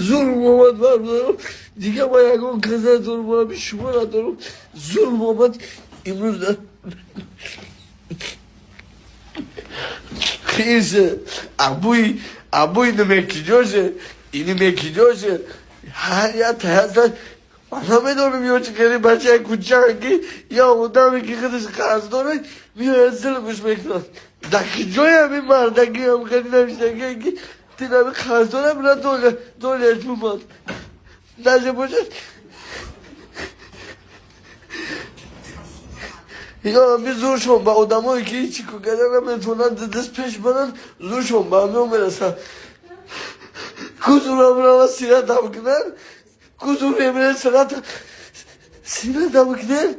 Зулм омад, бардорам, дига ма ягон кас надорам, ҳами шумо надорам. Зулм омад имрӯз. Хирсе абуи абуи намекиҷоше, ини мекиҷоше, ҳар як таяза ман намедонам, ё чӣ кади бачаи кучаки ё одаме, ки худаш қарз дорад, меояд, зулмш мекунад. Дар киҷои ҳамин мардагиам хеле навиштагие, ки ти нами қарз дорам, на доляш бумад даже бошад, ё ҳами зуршон ба одамое, ки ҳичи кукада наметавонанд, даст пеш баранд, зуршон ба ҳамиҳо мерасад. Ку зурам рава сиратам кунанд, ку зур мемирад, сиратам кунанд.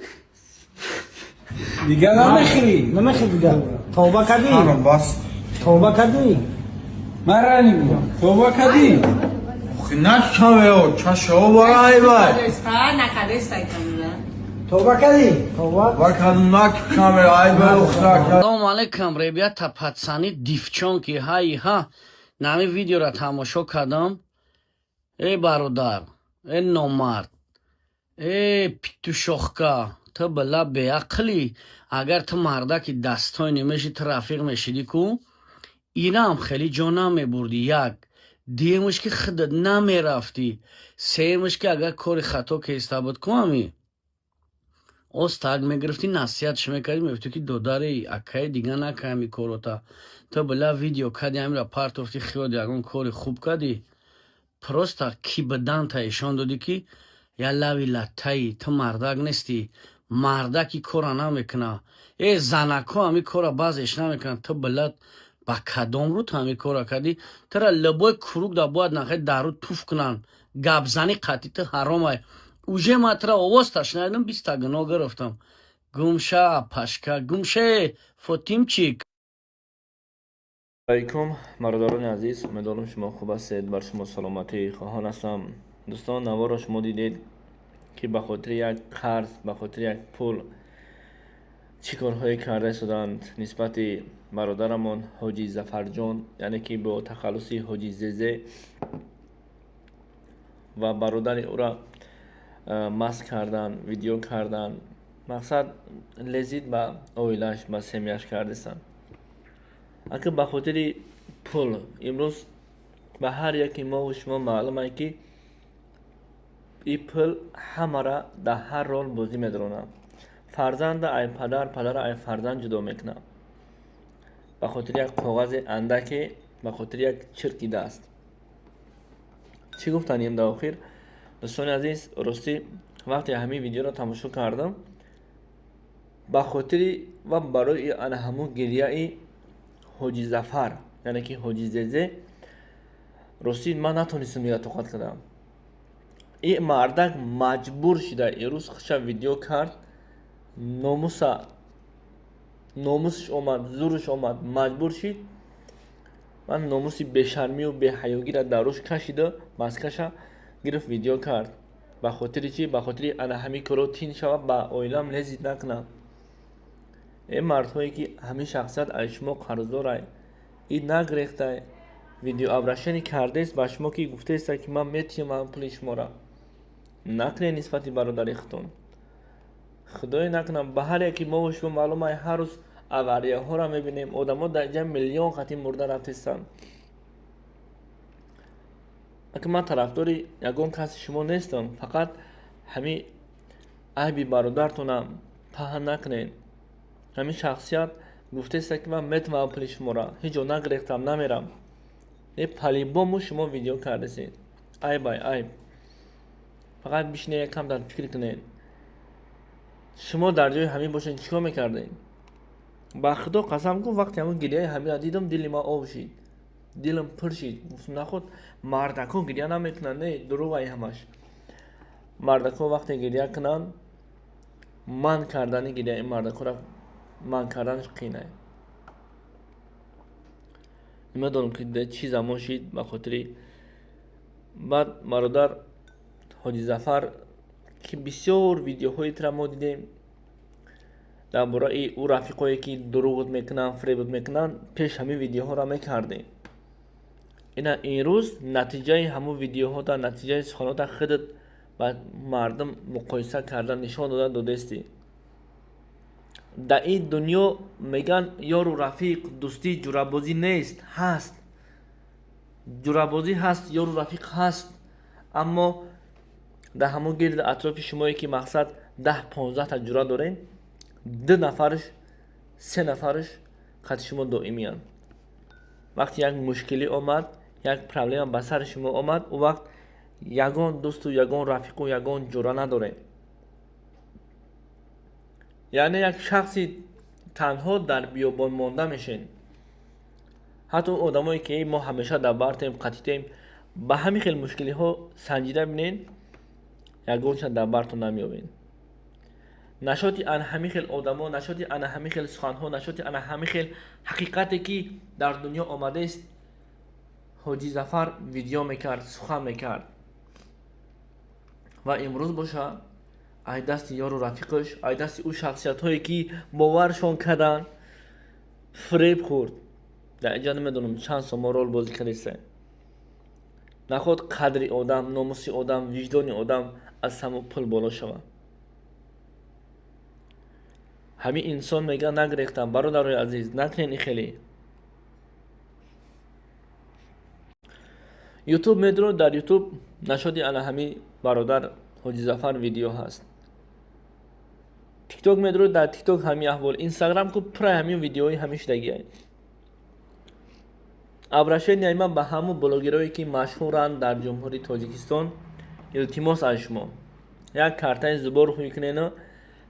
Дига намехӯрӣ? Намехӯрӣ дига? Тавба кардӣ? Ҳаром, бас. Тавба кардӣ? Мара нигоҳ. Тавба кардӣ? Нашавео, чашао барайвай. Тавба кардӣ? Тавба? Салому алейкум, ребята, пацаны, девчонки, ҳай ҳа. Нами видеоро тамошо кардам. Эй бародар, э номард, э петушок, ту била беақлӣ. Агар ту мардаки дастои меши, ту рафиқ мешидӣ ку, инам хеле ҷо намебурдӣ, як. Дуюмаш, ки худат намерафтӣ. Сеюмаш, ки агар кори хато кеста буд ку, ами оз так мегирифтӣ, насиҳатш мекардӣ, мегуфтӣ, ки додари акаи, дига накай ами корота. Ту била видео кардӣ, амира партофтӣ, хиёд ягон кори хуб кардӣ? Просто ки биданта ишон додӣ, ки я лави латтаи ту мардак нестӣ. Мардаки кора намекуна. Э, занакҳо ҳами кора баъзеш намекунанд. Ту била ба кадом рӯ ту ҳами кора кардӣ? Тура любой круг да бояд нахай дару туф кунанд. Гапзанӣ қатъи ту ҳаромай. Уже ма тура овоз ташнавидам, 20-та гуноҳ гирифтам. Гумша, пашка, гумше, Фотимчик. Алайкум, бародарони азиз, умедворам, шумо хуб ҳастед, бар шумо саломатӣ хоҳон ҳастам. Дӯстон, наворро шумо дидед, ки ба хотири як қарз, ба хотири як пул чӣ корҳое карда истоданд нисбати бародарамон Ҳоҷи Зафарҷон, яъне ки бо тахаллуси Ҳоҷи Зезе, ва бародари ӯра маст кардан, видео кардан, мақсад лезить ба оилааш, ба семьяш кардистанд. Ака, ба хотири пул. Имрӯз ба ҳар яки мову шумо маълум ай, ки и пул ҳамара дар ҳар рол бозӣ медаронад. Фарзанда ай падар, падара ай фарзанд ҷудо мекунад ба хотири як коғази андаке, ба хотири як чирки даст. Чӣ гуфтанем дар охир, дӯстони азиз? Ростӣ, вақте ҳамин видеоро тамошо кардам, ба хотири ва барои ана ҳамун гирьяи Ҳоҷи Зафар, яъне ки Ҳоҷи Зезе, ростӣ, ман натонистам дига тоқат кардам. И мардак маҷбур шида ирӯз худша видео кард. Номуса, номусш омад, зурш омад, маҷбур шид. Ман номуси бешармию беҳаёгиро дар рӯш кашида, маскаша гирифт, видео кард. Ба хотири чӣ? Ба хотири ана ҳамин коро тин шава, ба оилам лезить накунам. Э мардҳое, ки ҳамин шахсият аз шумо қарздорай, и нагрехтай, видеообращение кардест ба шумо, ки гуфтеста, ки ман метиҳам пули шуморо, накунед нисбати бародари худтон. Худое накунам, ба ҳар яки мову шумо маълум ай, ҳар рӯз аварияҳоро мебинем, одамо дар инҷа миллион қатӣ мурда рафтестанд. Ака, ман тарафдори ягон каси шумо нестам, фақат ҳамин айби бародартонам паҳн накунед. Ҳамин шахсият гуфтеста, ки ман метавонам пули шуморо, ҳеҷ ҷо нагирехтам, намерам. Е по-любому шумо видео кардесед, айб ай, айб. Фақат бишинед, якам дар фикр кунед: шумо дар ҷои ҳамин бошед, чӣ кор мекардед? Ба Худо қасам кун, вақте ҳамон гирьяи ҳаминро дидам, дили ман об шид, дилам пур шид. Гуфтам: наход мардакҳо гирья намекунанд? Не, дурӯғ ай ҳамаш. Мардакҳо вақте гирья кунанд, ман кардани гирьяи мардакҳоро ман карданаш қиин ай. Намедонам, ки чӣ замон шид. Ба хотири баъд бародар Ҳоҷи Зафар, ки бисёр видеоҳои тира мо дидем дар бораи ӯ, рафиқое, ки дурӯғот мекунанд, фиребот мекунанд, пеш ҳамин видеоҳоро мекардем. Ина имрӯз натиҷаи ҳамун видеоҳота, натиҷаи суханота худат ба мардум муқоиса карда нишон дода додестӣ. Дар ин дунё мегӯянд ёру рафиқ, дӯстӣ, ҷурабозӣ нест, ҳаст. Ҷурабозӣ ҳаст, ёру рафиқ ҳаст, аммо дар ҳамон гирди атрофи шумое ки мақсад 10-15 та ҷура дорем, 2 нафараш, 3 нафараш қати шумо доимиянд. Вақте як мушкилӣ омад, як проблема ба сари шумо омад, он вақт ягон дӯсту ягон рафиқу ягон ҷура надорем. Яъне як шахси танҳо дар биёбон монда мешен. Ҳатто одамое ки мо ҳамеша дар бартем, қатитем, ба ҳамин хел мушкилиҳо санҷида бинен, ягонча дар бартон намеёбен. Нашоти ана ҳамин хел одамо, нашоти ана ҳамин хел суханҳо, нашоти ана ҳамин хел ҳақиқате ки дар дунё омадааст, Ҳоҷи Зафар видео мекард, сухан мекард. Ва имрӯз боша ай дасти ёру рафиқаш, ай дасти ӯ шахсиятҳое ки боваршон карданд, фиреб хӯрд. Дар инҷа намедонам чанд сомо рол бозӣ кардааст. Наход қадри одам, номуси одам, виҷдони одам аз ҳамон пул боло шавад. Ҳамин инсон мега нагрехтам, бародарои азиз, накунед ин хеле. Ютуб медро, дар Ютуб нашоди ана ҳамин бародар Ҳоҷи Зафар видео ҳаст. Тикток медро, дар Тикток ҳамин аҳвол, Инстаграм ку пурай ҳамин видеои ҳамин шудагиай. Обращение ман ба ҳамун блогерое ки машҳуранд дар Ҷумҳурии Тоҷикистон, илтимос аз шумо. Як картаи зубор ҳуй кунену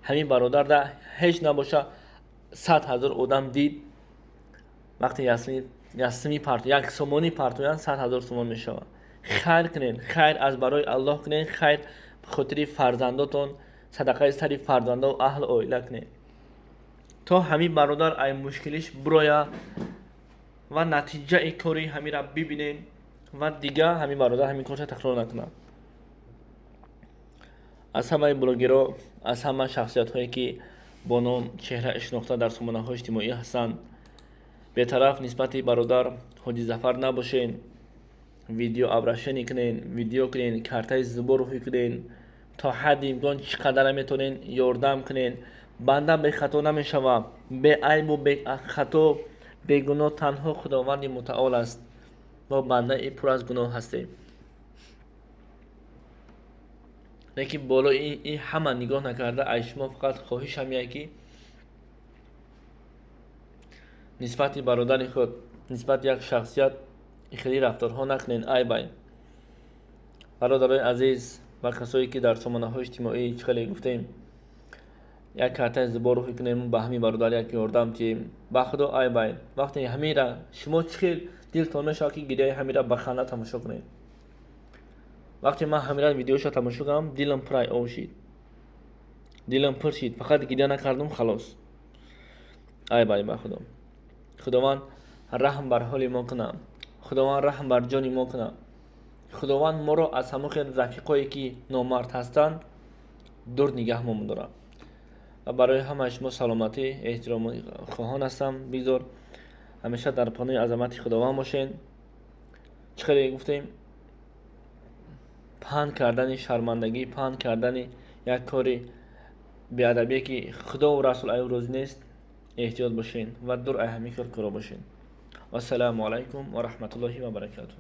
ҳамин бародар да ҳеҷ набоша 100 000 одам дид. Вақте ясми парту, як сомонӣ партоянд, 100 000 сомон мешавад. Хайр кунен, хайр аз барои Аллоҳ кунен, хайр хотири фарзандотон, садақаи сари фарзандо аҳл оила кунен. То ҳамин бародар ай мушкилиш бироя ва натиҷаи кори ҳамира бибинен ва дига ҳамин бародар ҳамин корша такрор накунад. Аз ҳамаи блогеро, аз ҳама шахсиятҳое ки бо ном чеҳра шинохта дар сомонаҳои иҷтимоӣ ҳастанд, бетараф нисбати бародар Ҳоҷи Зафар набошен, видео обращение кунен, видео кунен, картаи зубор ҳуй кунен, то ҳадди имкон чӣ қадара метавонен ёрдам кунен. Банда бехато намешавад, беайбу бехато, бегуноҳ танҳо Худованди мутаол аст. Мо бандаи пур аз гуноҳ ҳастем. Лекин болои ин ҳама нигоҳ накарда, аз шумо фақат хоҳиш ҳамия ки нисбати бародари худ, нисбати як шахсият хеле рафторҳо накунен. Айбай. Бародарои азиз ва касое ки дар сомонаҳои иҷтимоӣ чӣ хеле гуфтем, як картаи зубор ҳуй кунем, ба ҳамин бародар як ёрдам диҳем. Ба Худо айбай. Вақте ҳамира шумо чӣ хел дилтон мешавад ки гиряи ҳамира ба ханда тамошо кунед. Вақте ман ҳамира видеоша тамошо кардам, дилам пурай об шид, дилам пур шид, фақат гиря накардам, халос. Айбай ба Худо. Худованд раҳм бар ҳоли мо кунад, Худованд раҳм бар ҷони мо кунад. Худованд моро аз ҳамон хел рафиқое ки номард ҳастанд дур нигаҳ мо дорад. Ва барои ҳамаи шумо саломатӣ эҳтиром хоҳон ҳастам. Бигзор ҳамеша дар паноҳи азамати Худованд бошед. Чӣ хеле гуфтем, паҳн кардани шармандагӣ, паҳн кардани як кори беадабие ки Худову Расул ай розӣ нест, эҳтиёт бошед ва дур ай ҳамин хел коро бошед. Вассалому алайкум ва раҳматуллоҳи ва баракатуҳ.